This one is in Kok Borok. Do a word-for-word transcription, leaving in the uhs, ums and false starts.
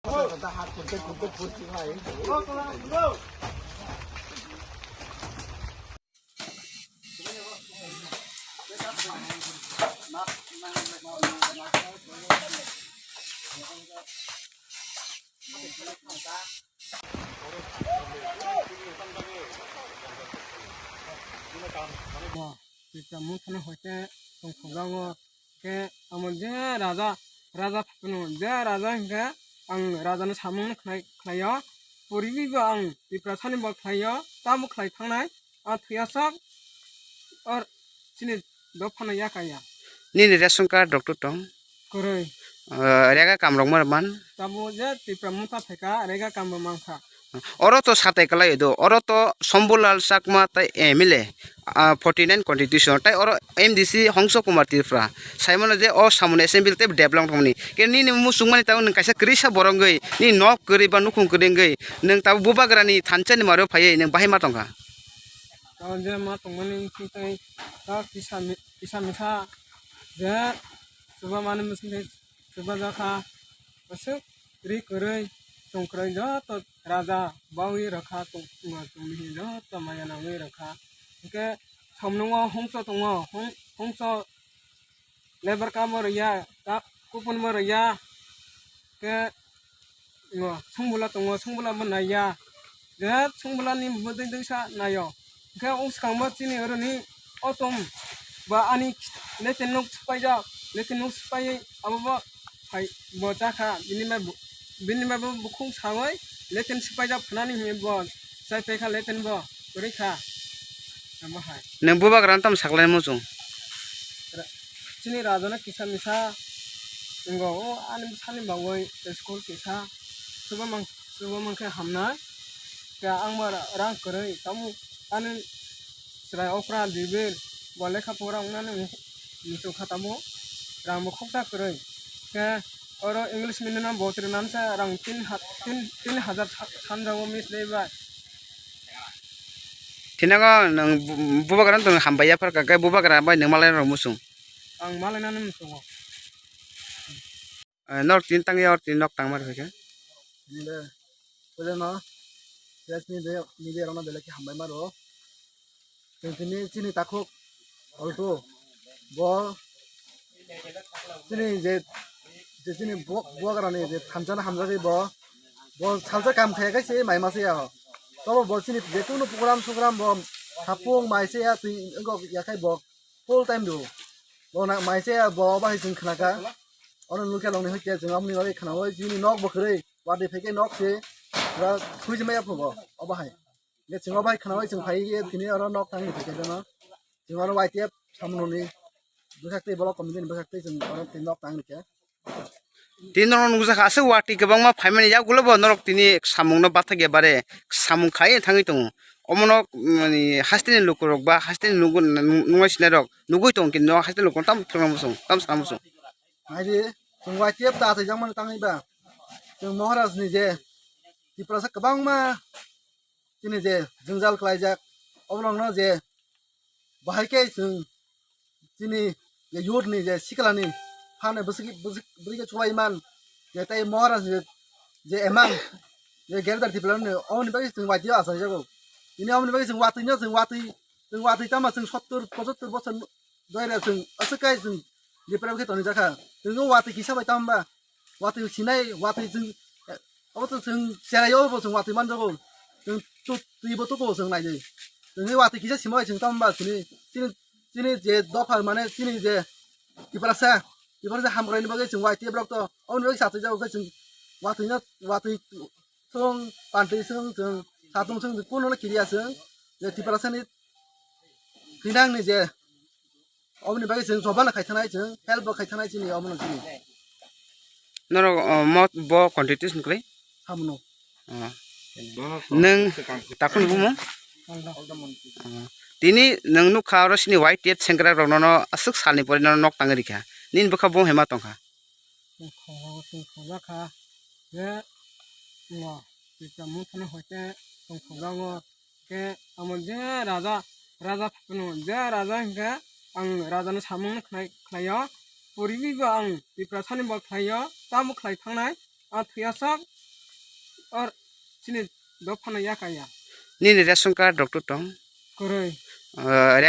Bo Tipra Motha no hoite tongthokjago. Khe amo je raja, raja phano je raja hinkhe ang raja no samung no khlai, khlaio. Poriwi bo ang Tiprasa ni bo khlaio, tamo khlai thangnai. A thwiya sak or chini dophano yakaya. Nini ration card rok to tong? Kwrwi. Ah, rega kam rok mar man? Tamo je Tipra Motha phaika rega kam bo mankha. Oro to satai kalai do, oro to Shambhulal Chakma tai M L A, ah, forty nine constitution, tai oro M D C Hongso Kumar Tripura. Saimano je o samung assembly tei develop thangmani. Ke nini musung mani tamo nwng kaisa kwrwi sa borok wngwi, nini nok kwrwi ba nukhung kwrwi wngwi, nwng tamo bubagrani thansa ni maro phaiwi nwng bahai ma tongkha. Tamo je ma tongmani wngkhe tei ta kisa mi-, kisa misa je chuba mani mwswk tei chuba jakha. Aswk ri kwrwi chwng kwrwi joto raja bawi rwkha, chwng, chwng, chwngni joto maya nangwi rwkha. Hwnkhe samnungo hongso tongo, hong-, hongso lebar kamo rwya, ka-, kupunbo rwya. Khe Ngo, songbola tongo, songbola bo naiya. Je songbola ni bwdwi dwisa naio. Hwnkhe o swkang bo chini oroni otom ba ani leten nuk swpaijak, leten nuk swpaiwi abo bo hai bo chakha, bini bai bo, bini bai bo bukhuk sawi leten swpaijak phanani hinwi bo chai paikha leten bo, kwrwi kha. Abo hai. Nwng bubagra no tamo saklai muchung? Ra-, chini raja no kisa misa wngo, o ani bwsani bagwi school kisa chuba mang-, chuba mankhe hamnai. Khe ang bo ra-, rang kwrwi, tamo ani chwrai okra dibil bo lekha pora wngnani muchung kha tamo, rang bo khoksa kwrwi. Khe oro English medium no bo twrwinani sa rang tin ha-, tin, tin hajar sa-, sanjago miss day bai. Thinago nwng bu-, bubagra no tong hambai ya pharkha, khe bubagra bai nwng malai rok muchung. Ang malainani muchungo. Eh, norok tin tangya, or tin nok tangma rw khe. Nile, pwleno, press media, media rokno belai khe hambai ma rwo. Chwng tini chini takhuk Alto bo chini je, je chini bo-, bubagrani je thansa no hamjagwi bo, bo salsa kam khaya khe se mai ma se ya ho. Tobo bo chini je kunu program sogram bo hapung mai se ya twi wngkok ya khai bo full time do. Bo na mai se ya bo bahai chwng khnakha. Ono nukhe longni hoite chwng amni bagwi khnaui chini nok bo kwrwi. Watwi phaikhe nok se pura thwijima ya phugo obo hai. Hwnkhe chwng obo hai khnaui chwng phai ye tini oro nok tangni phaikhe deno. Chwng oro Y T F samungni bwkhaktwi block committee ni bwkhaktwi chwng oro tini nok tangni khe. Tini norok nukjakha aswk watwi kwbangma phaimani yagulo bo norok tini samungno bathakya bare samung khai thangwi tongo. Omono, mm, hasteni lukurok ba hasteni nugwi, nung-, nungwi sinairok nugwi tongo kinto hasteni lukurok tamo thwngna muchung tamo sana muchung. Naidi, chwng Y T F ta achaijakmani tangwi ba. Chwng Maharaj ni je Tiprasa kwbangma chini je jwngjal khlaijak, oborokno je bahai khe chwng chini je youth ni je sikla ni phano bwswk, bwswk, bwswk khe chulai man, je tei Maharaj ni je, je emang, je Greater Tipraland ni, oboni bagwi chwng Y T F achaijago. Tini oboni bagwi chwng watwi no, chwng watwi, chwng watwi tamo chwng sottor, pochottor bochor Doira chwng aswk kai chwng develop khe tonijakha. Chwng watwi kisa bai tamo ba? Watwi sinai, watwi chwng, eh, abo to chwng cherai o bo chwng watwi manjago. Chwng tu-, twi bo tuko chwng naidi. Chwng watwi kisa sima bai chwng tamo ba chini, chini, chini je dopha mane chini je Tiprasa, Tiprasa hamkraini bagwi chwng Y T F rok to, oboni bagwi satwi jago khe chwng watwi no, watwi Chwng pantwi chwng, chwng satung chwng, kuno no kiriya chwng, je Tiprasa ni thinang ni je, oboni bagwi chwng joba no khai thanai chwng, help bo khai thanai chini omo no chini. Norok, o, mo, bo contribution kwrwi? Hamono. O. Nwng takhuk ni bumung? O. Tini nwng nukha oro sini Y T F sengkrak rok nono aswk salni pore nono nok tangwi rikha. Nini bwkha bo hema tongkha. Tongthok, tongthokjak kha. Je, no, Tipra Motha no hoite tongthokjago. Khe amo je raja, raja phano je raja hinkhe ang raja no samung no khlai, khlaio. Poriwi bo ang Tiprasa ni bo khlaio, tamo khlai thangnai. a thuyasok, or chini dophano yakaya. Nini ration card rok to tong? Kwrwi. Ah,